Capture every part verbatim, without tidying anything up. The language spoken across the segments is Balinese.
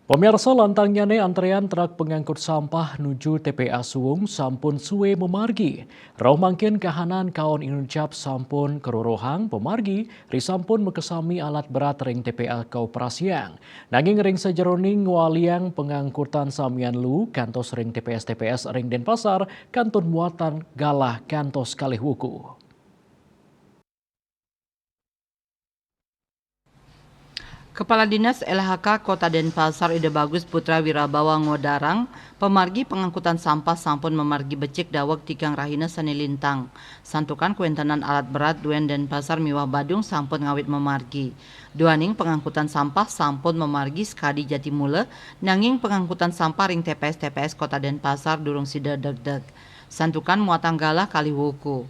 Pemirsa, lantangnyane antrean truk pengangkut sampah nuju T P A Suwung sampun suwe mamargi. Rauh mangkin kahanan kaon Inucap sampun karuruhang pamargi, risampun makasami alat berat ring T P A kaoperasiang. Nanging ring sajeroning ngwaliang pengangkutan samian lu kantos ring T P S-T P S ring Denpasar kantun muatan galah kantos kalih wuku. Kepala Dinas L H K Kota Denpasar Ida Bagus Putra Wirabawa ngodarang, pamargi pengangkutan sampah sampun mamargi becik daweg tigang rahina sane lintang. Santukan kawentenan alat berat duen Denpasar miwah Badung sampun ngawit mamargi. Duaning pengangkutan sampah sampun mamargi sakadi Jatimula, nanging pengangkutan sampah ring T P S-T P S Kota Denpasar durung sida degdeg. Santukan muatan galah kalih wuku.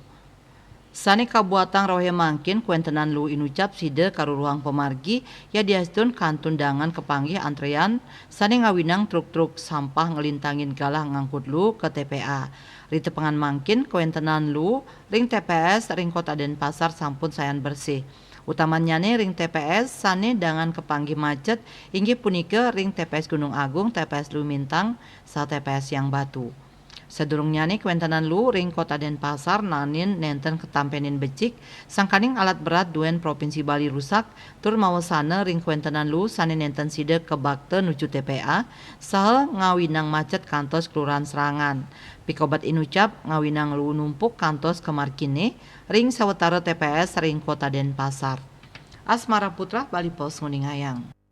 Sane kabuatang rauh mangkin kawentenan lu Inucap sida karuruhang pamargi, yadiastun kantun dangan kapanggih antrean sane ngawinang truk-truk sampah nglintangin galah ngangkut lu ka T P A. Ritepengan mangkin kawentenan lu ring T P S ring Kota Denpasar sampun sayan bersih. Utamannyane ring T P S sane dangan kapanggih macet inggih punika ring T P S Gunung Agung, T P S Lumintang, saha T P S Yang Batu. Sadurungnyane kawentenan lu ring Kota Denpasar nanin nenten katampenin becik, sangkaning alat berat duen Provinsi Bali rusak, tur mawasana ring kawentenan lu sane nenten sida kabakta nuju T P A, saha ngawinang macet kantos Kelurahan Serangan. Pikobet Inucap ngawinang lu numpuk kantos ka margine ring sawatara T P S ring Kota Denpasar. Asmara Putra, Bali Post nguningayang.